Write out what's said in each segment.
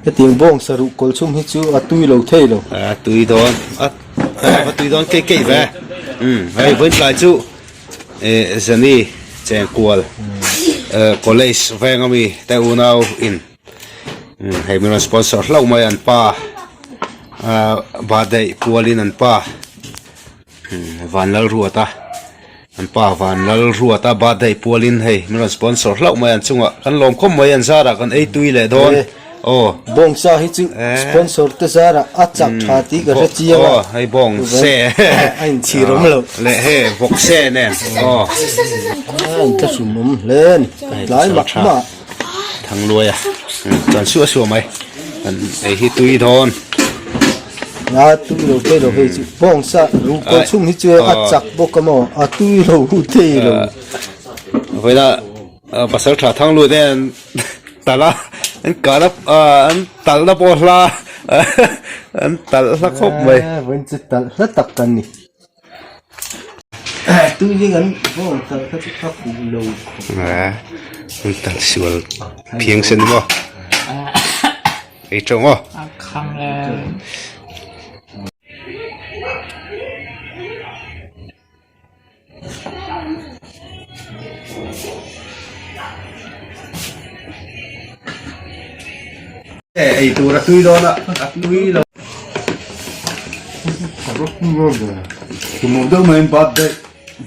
Hetiang bawng saruh kawlchhum hi chu a tui lo thei lo. A tui dawn a va tui dawn keih keih ve. Umm hei vawiin tlai chu eh Zani Chengkual college veng ami te unau in hei min rawn sponsor hlauh mai an pa birthday pualin an pa Vanlalruata an pa Vanlalruata birthday pualin hei min rawn sponsor hlauh mai an chungah kan lawm khawp mai an zarah kan ei tui leh dawn aw. Bawngsa hi chu sponsor te zarah a chak tha tih ka hre chiang a. Aw hei bawng se a inchhir awm lo. Leh hei vawk se nen aw. A inthlahrun awm hle a ni ka tlai mah mah. Thangluaia chuan suah suah mai kan ei hi tui dawn. A tui lo thei lo hei chu bawng sa ruh kaw chhung hi chu a chak bawk a maw a tui lo thei lo. Vawiina pasal tha thang lut e an talh a an kah a an talh na pawh hla an talh hla khawp mai. Vawiin chu talh hla tak kan ni. Tui hi kan bawng talh kha chu ka fuh lo khawp. An talh sual phiang sen maw. Ei tawng aw. A khang e. Ei tur a tui dawn a, a tui lo. Tumawh deuh maiin birthday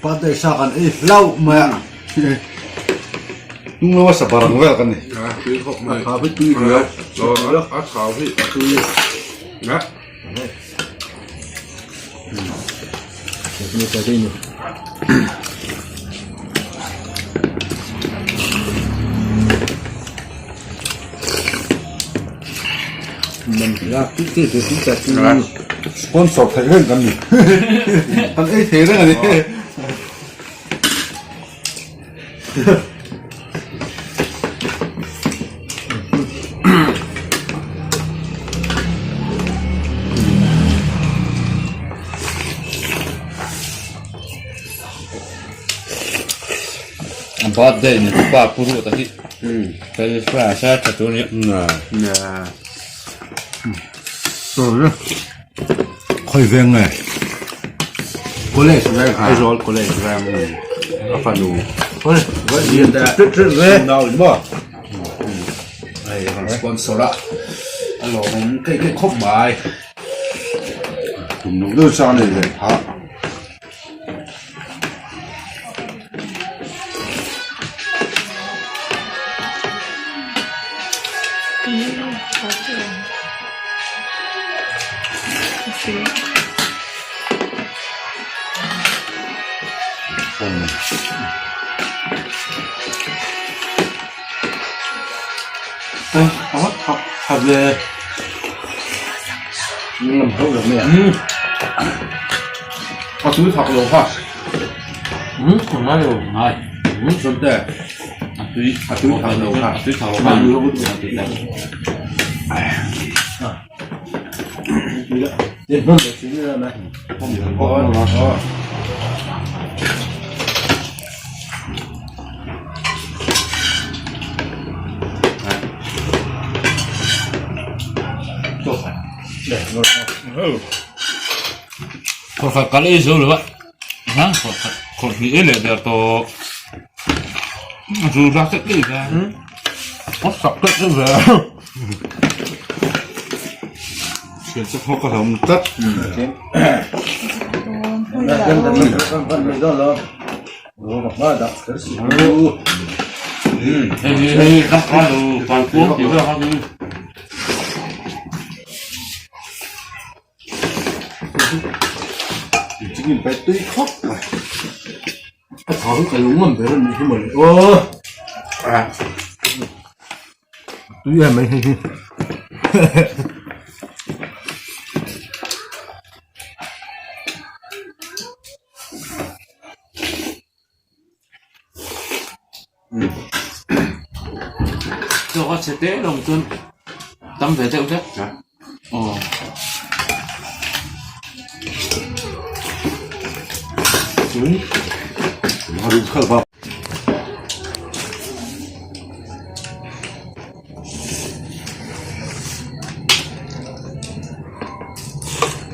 birthday sa kan ei hlauh mai a. Tung lo a sa barang vel kan ni. A tui khawp mai. A thau hi tui riau. A thau hi a tui. Na. Sponsor theih reng kan ni. Kan ei thei reng a ni. A birthday ni pa pu ruat a hi fel fra sa tha tur a nia. Khawi veng nge? College veng Aizawl College veng a fanu hei rawn sponsor a a lawmawm keih keih khawp mai. Tum loh deuh chang a nei ve phah. A tui thak lo kha. Um a ngai lo. Ngai. Um chuan te a tui a tui thak lo kha a tui thak lo kha. Khawr khat kal ei zo lo a ha khawr khat khawr hnih ei leh der tawh a zu zak teuh teuh hian a sak teuh teuh ve Thian chu thawk a hlawm tlat. Hei hei ka lo kaikuang tih vel kha chu. Chicken pet tui khawp mai. A thau hi ka lo ngam ber a nih hi mawle aw. Tui em mai hei hi. Chaw a chhe teh lo chuan tam ve deuh hlek aw.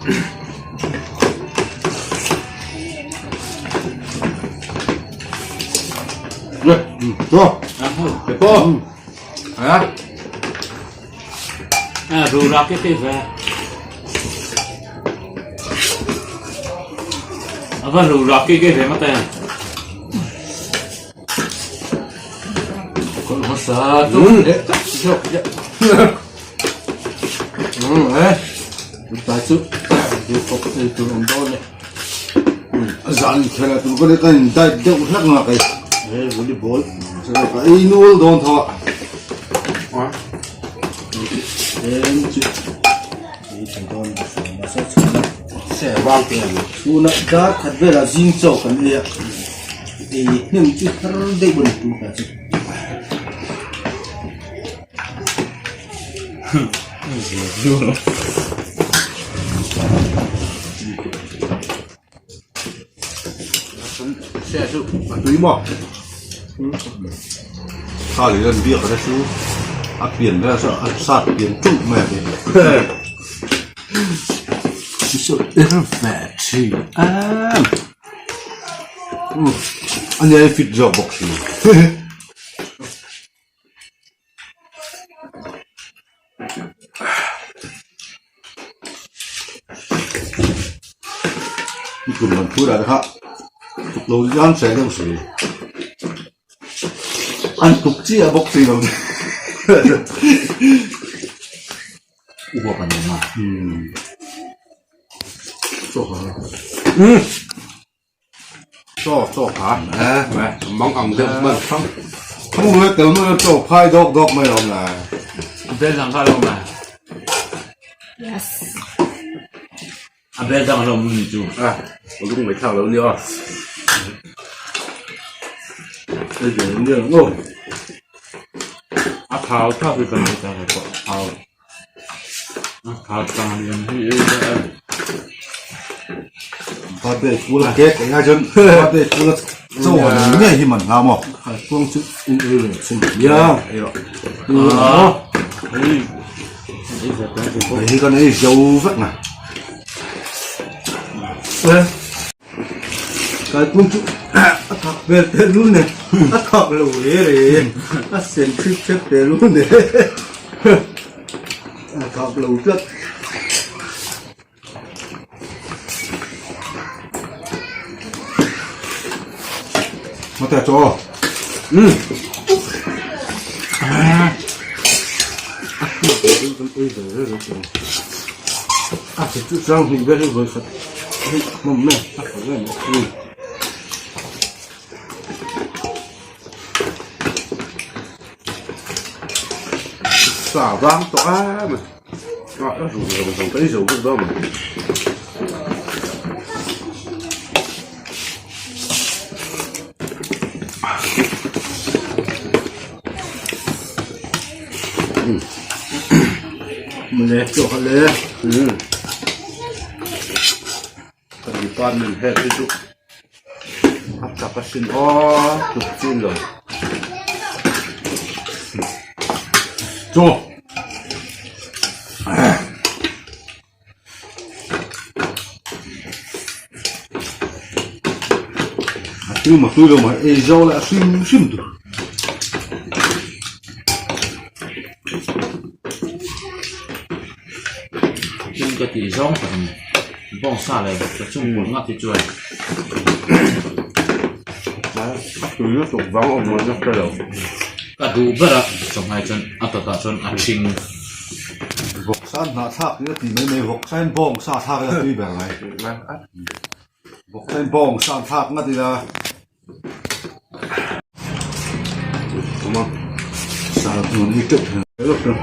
A va ru rak ke ke ve mate. Con hmasa tu. Tlai chu duhthawk ei tur awm dawn e. Zan inkhel ah tur ka kan in diet deuh hlek nga kei. He volleyball. Ka ei nual dawn tho a. Em chu ei thei dawn ka hria mahse chhuna Se vang te ani. Chhuna dar khat velah zing chaw kan ei a. Ei hnem chu har deuh a ni tun hnai chu. A tui maw? Kha leh lan biak a chu a pian vel chu a sat pian ṭulh mai a ni. A nia i fit zawk bawk si. Kum lam phur ah te kha tuk lo hian hre deuh si an tuk chiah bawk si lo Uak an awm a. Chaw chaw kha mang ang deuh hman thang thang lui tel mai chaw phai dawk dawk mai awm la a bel dang kha lo ma Yes. A bel dang lo ni chu a lung mai thak lo ni aw Ei ve ni ang aw. A thau thak hi kan ta ko thau a thau tang lian hi ei da Birthday kula cake ei ai chuan birthday kula chaw a nei ngei hi man hla maw? Khuang chu in ei ve chin ya. Ei rawh. Hei hi kan ei zo vek na. Kaikung chu a thak vel teh lul nen a thak lo re re a sen thrip threp teh lul nen a thak lo tlat. Mate chaw. A thil chu chang hnih vel hi vawi khat hi hmawm mai a tha vel mai. Sa vang tawh a mai. A ru zawng zawng ka ei zo bawk dawn mai. Mawle chaw kha le. Ka department head hi chu a chak asin aw tluk chin lo. Chaw. A tui ma tui lo mai ei zo leh a hrim hrim tur. Chung ka tih zawng tak a ni. Bawng sa leh ka chung pawlh ngak hi chuan. A tui lutuk vang awm lo na hre lo. Ka duh ber a chawhmai chuan a tawtah chuan a ṭhing. Vawksa hnah thlak ila tih mai mai vawksa in bawng sa thlak ila tui ber mai. Vawksa in bawng sa thlak ngat ila. Sa hmun hi teuh thei lo teuh.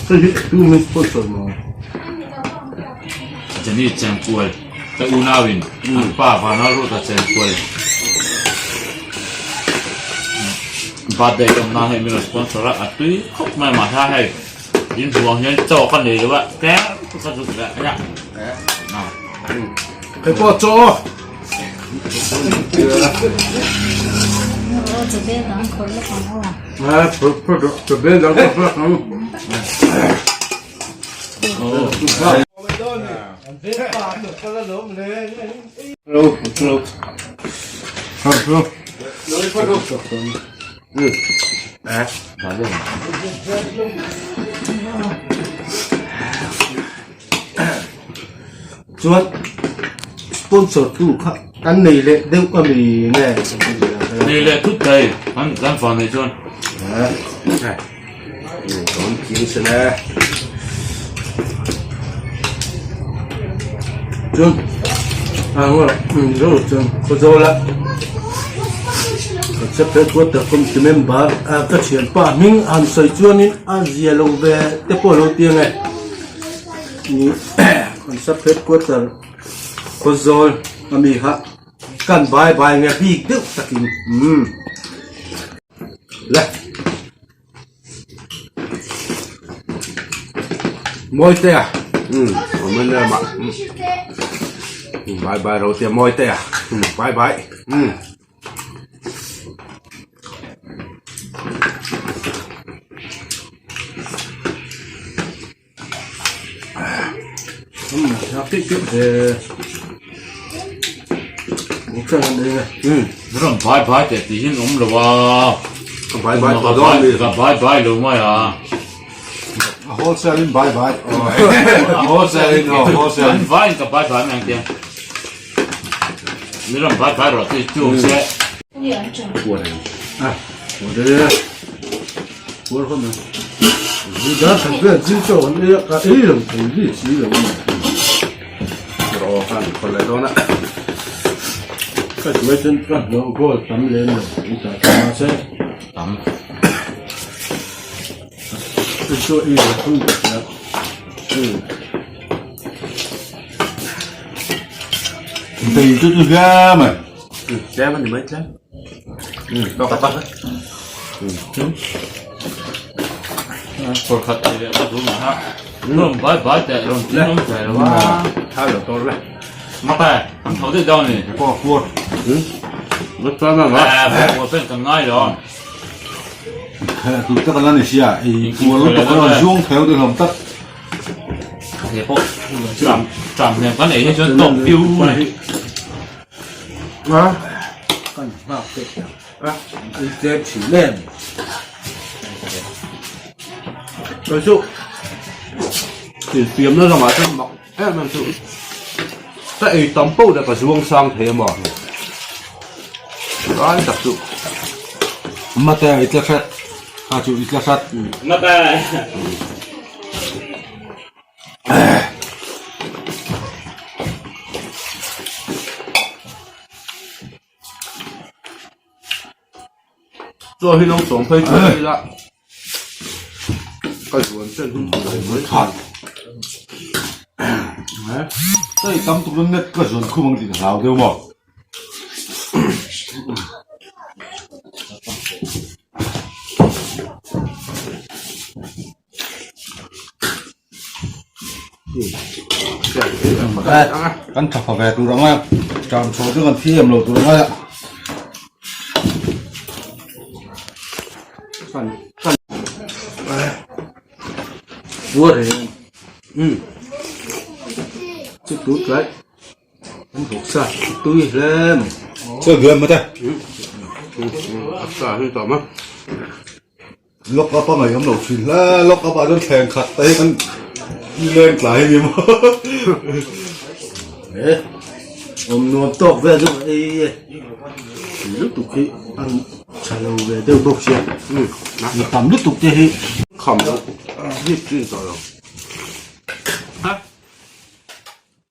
Hei hi tu min sponsor maw? Jenny Chengkual te unauin an pa Vanal Ruata Chengkual birthday ka awm nan hei min rawn sponsor a, a tui khawp mai mahse hei in ruang hian chaw ka nei lo a tlem ka zut leh a nia. Hei pawh chaw aw. Chuan sponsor tu kha kan nei leh deuh a mi nge? Nei leh thut thei an kan fa nei chuan. Kan kim sen e. Chuan a ngaw ro chuan khaw la. Ka chep he quarter committee member a ka thianpa hming han sawi chuanin a zia lo ve te pawh a lo ti ang e. Kan sub headquarter Khawzawl ami kha kan bai bai nge bik deuh takin umm le Mawitea umm awm en em ah bai bai ro tia Mawitea bai bai umm. Ram bai bai teh tih hian awm lo a. Ka bai bai tawh dawn mi. Ka bai bai lo mai a. A wholesale in bai bai. A wholesale in aw wholesale. An vai in ka bai bai mai ang tia. Mi ram bai bai rawh tih chu awm se. Tei chu chu hle mai. Tlem a ni mai tlem. Tawk a tak a. Kawr khat ei leh ka duh mah ha. Rawn bai bai teh rawn tin awm thei lo a. Tha lo tawr le. Mak e, an tho daih dawn ni. Pawh kuar. Vat chuan a va. Eh, kuar pen kan ngai lo. Tu tak ala ni sia, ei kuar lutuk a rawn zuang theu te hlawm tak. He pawh tram tram hnem kan ei hi chuan tawk piu a ni. A kan nghak te a i tlem thin em Kei chu infiamna lamah chuan mak em em chu ka ei tam poh leh ka zuang sang thei a maw lai tak chu. Mate i tla hrat kha chu i tla hrat. Mate. Chaw hi lo sawm phei chu ila ka zuan chen hun tur a mai khat hei tam tuk net ka zuan khum ang tih ka hlau deuh maw. Kan tha pha ve tur ang a, tram chho chu kan thi em lo tur ang a. Puar he chu tu tlai an bawk sa tui hle mai. Chaw biam mate. A sa hi tawm a. Lock up a ngaihawm lo thin hle, lock up ah chuan thleng khat te hi kan leng tlai a ni maw. He awm nuam tawk vel chu ei e lutuk hi an tha lo ve deuh bawk sia mi tam lutuk te hi kham lo hi chin tawh lo.